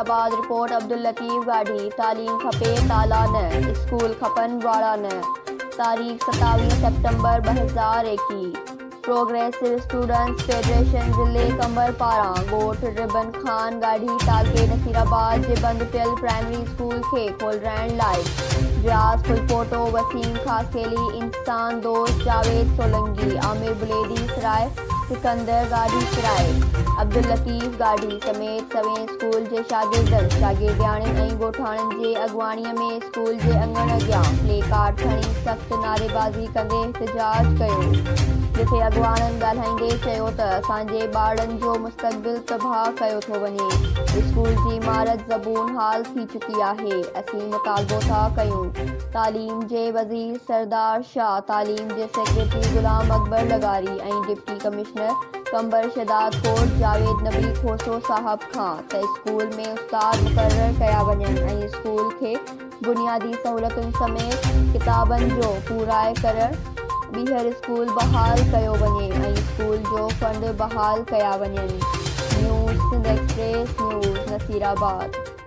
Nasirabad, report, Abdul Latif Gadhi, تعليم کپي تالا نه، اسڪول کپن واڙا نه، تاريخ 27 سيپٽمبر 2021، پروگريسو اسٽوڊنٽس فيڊريشن ضلعي قمبر پاران ڳوٺ ربن خان ڳاڙهي تعلقي نصيرآباد جي بند پيل پرائمري اسڪول کي کولرائڻ لاء رياض ڦلپوٽو، وسيم خاصخيلي، انسان دوست جاويد سولنگي، عامر بليدي سراء، سڪندر ڳاڙهي سراء، عبداللطيف ڳاڙهي سميت سوين اسڪول جي شاگردن، شاگردياڻين ۽ ڳوٺاڻن جي اڳواڻي ۾ اسڪول جي اڱڻ اڳيان پلي ڪارڊ کڻي سخت نعريبازي ڪندي احتجاج ڪيو، جتي اڳواڻن ڳالهائيندي چيو ته اسان جي ٻارڙن جو مستقبل تباهه ڪيو ٿو وڃي، اسڪول جي عمارت زبون حال ٿي چڪي آهي، اسين مطالبو ٿا ڪيون تعليم جي وزير سردار شاهه، تعليم جي سيڪريٽري غلام اڪبر لغاري ۽ ڊپٽي ڪمشنر قمبر شهدادڪوٽ جاويد نبي کوسو صاحب کان ته اسڪول ۾ استاد مقرر ڪيا وڃن ۽ اسڪول کي بنيادي سهولتن سميت ڪتابن جو پورائي ڪرڻ ٻيهر اسڪول بحال ڪيو وڃي ۽ اسڪول جو فنڊ بحال ڪيا وڃن. News Sindh express news Nasirabad.